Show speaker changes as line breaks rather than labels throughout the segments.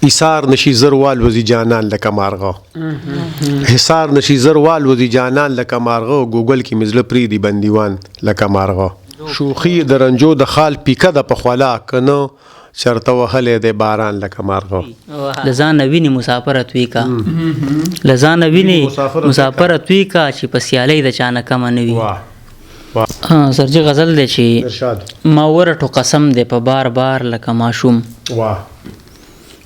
ایثار نشي زر والوزي جانان لکه مارغه، حصار نشي زر والوزي جانان لکه مارغه، ګوګل کې مې زړه پرېږدي بندیوان لکه مارغه. شوخي د رنجو د خال پیکه ده په خوله، که نه چرته وهلی دی باران لکه مارغه.
له ځانه ویني مسافره توی کا، له ځانه ویني مسافره توی کا، چې په سیالۍ د چا نه کمه نه وي. سرجي غزل دی چې ما ورټو قسم دی په بار بار لکه ماشوم،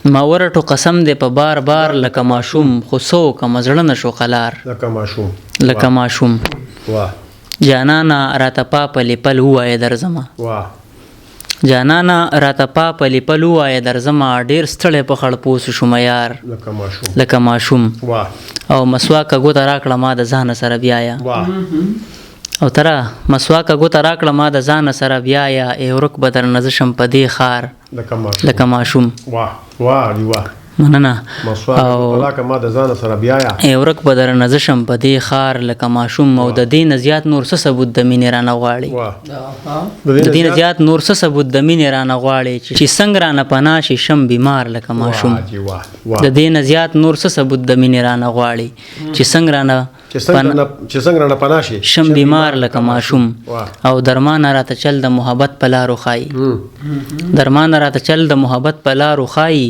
ما ورټو قسم دی په بار بار لکه ماشوم، خو څه وکړم زړه نه شو قلار
لکه ماشوم،
لکه ماشوم. جانانه راته پا په لیپل ووایه درځمه، جانانه راته پا په لیپل ووایه درځمه، ډېر ستړی په خړپوس شومه یار لکه ماشوم. او مسواکه ګوته راکړه ما د ځانه سره بیایه، او تره مسواکه ګوته راکړه ما د ځانه سره بیایه، ای ورک به درنه زه شم په دې ښار لکه ماشوم. مننه.
او ما د ځانه سره بیایه،
ای ورک به درنه زه شم په دې ښار لکه ماشوم. او د دې نه زیات نور څه ثبوت د مینې رانه غواړي، د دې نه زیات نور څه ثبوت د مینې رانه غواړي، چې څنګه رانه پناه شي شم بیمار لکه ماشوم. د دې نه زیات نور څه ثبوت د مینې رانه غواړي، چې څنګه رانه
چې څنګه رانه پناه شي
شم بیمار لکه ماشوم. او درمانه راته چل د محبت په لارو ښایي، درمانه راته چل د محبت په لارو ښایي،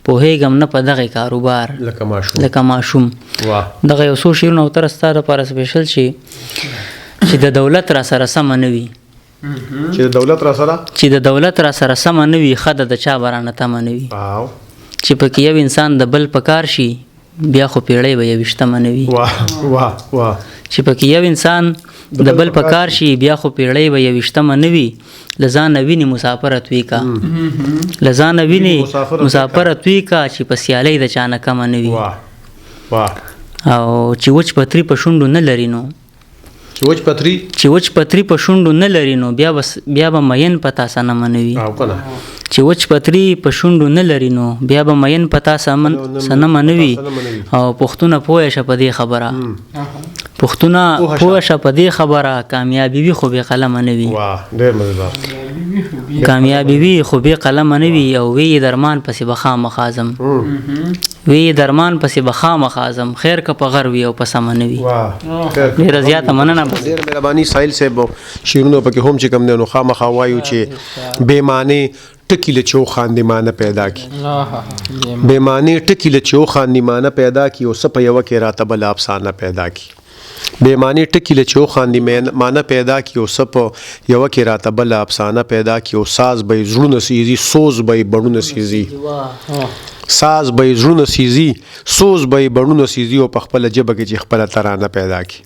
پوهېږم نه په دغې کاروبار لکه ماشوم. دغه یو څو شعرونه او تر ستا دپاره سپیشل چې چې د دولت را سره سمه نه وي،
چې د دولت را سره،
چې د دولت را سره سمه نه وي، ښه ده د چا به رانه تمه نه وي، چې پکې یو انسان د بل په کار شي، بیا خو پیړۍ به یوویشتمه نه وي. چې پکې یو انسان د بل په کار شي، بیا خو پیړۍ به یوویشتمه نه وي. له ځانه ویني مسافره توی کا، له ځانه ویني مسافره توی کا، چې په سیالۍ د چا نه کمه نه وي. او چې وچ پتري په شونډو نه لري نو، چې وچ پتري په شونډو نه لري نو، بیا به مین په تا صنمه نه وي. چې وچ پتري په شونډو نه لري نو، بیا به مین په تا صنمه نه وي. او پښتونه پوه شه په دې خبره، پښتونه پوه شه په دې خبره، کامیابي وي خو بې قلمه نه وي، کامیابي وي خو بې قلمه نه وي. او وی درمان پسې به خامخا ځم، وی درمان پسې به خامخا ځم، خیر که په غر وي او په سمه نه وي. ډېره زیاته مننه.
ډېره مهرباني ساحل صاحب. شعرونه پکې هم چې کوم دی نو خامخا وایو چې بې معنی ټکي له چې وخاندې معنی پیدا کړي، بې معنی ټکي له چې وخاندې معنی پیدا کړي، او څه په یوه کې راته بله افسانه پیدا کړي. بې معنی ټکي له چې وخاندې معنی پیدا کړي، او څه په یوه کې راته بله افسانه پیدا کړي. او ساز به یې زړونه سیزي، سوز به یې بڼونه سیزي، ساز به یې زړونه سیزي، سوز به یې بڼونه سیزي، او په خپله ژبه کې چې خپله ترانه پیدا کړي.